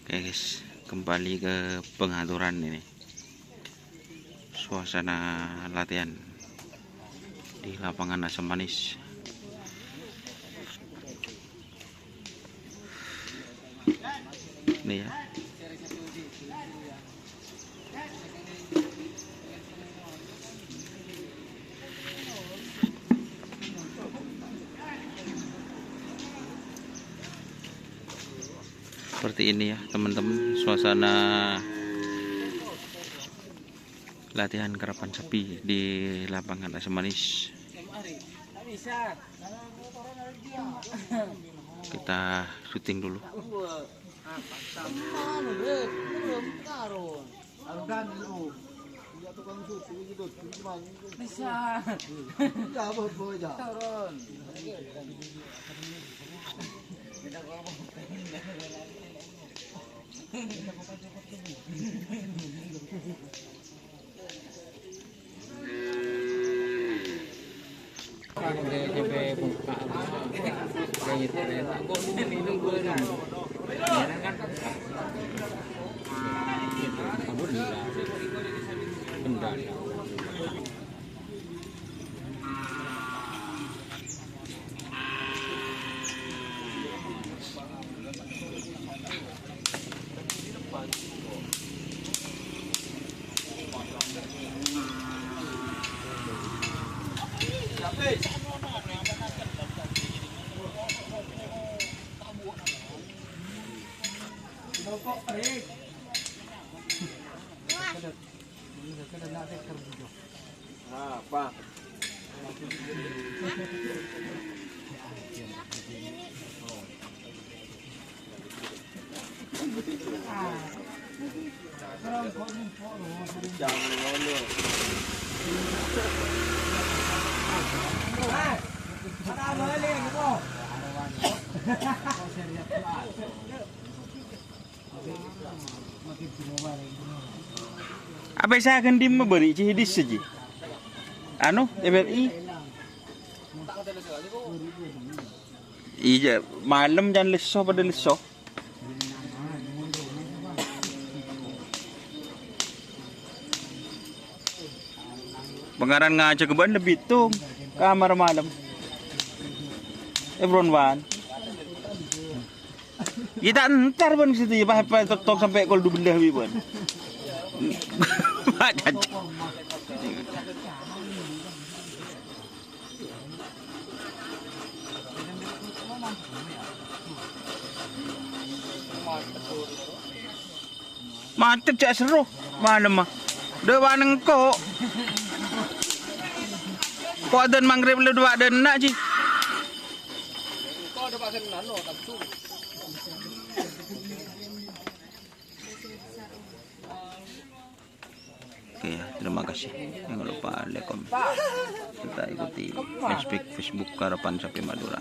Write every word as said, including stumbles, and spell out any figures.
Oke, guys, kembali ke pengaturan ini. Suasana latihan di lapangan Asam Manis. Ini ya. Seperti ini ya, teman-teman, suasana latihan karapan sapi di lapangan Asam Manis. Kita syuting dulu. Bisa. Turun. Apa sa ghândhi mabâri' ci hidis saji? Anu, F F I? Iyâ, malem can lesso padâ lesso. Pangaran ngajak bân lebbi tong kamar malem. Ebron wan. Kita entar bân situ ya, pas, pas tok, tok sampai kol dua belas wi bân. Macet cè' serro, malem, ah. Dâ' wa' nengko'. Ko' adân maghrib la dâ' wa' dâ' enna', Ji. Oke ya, terima kasih. Jangan lupa like, komen, serta ikuti fanspage Facebook Karapan Sapi Madura.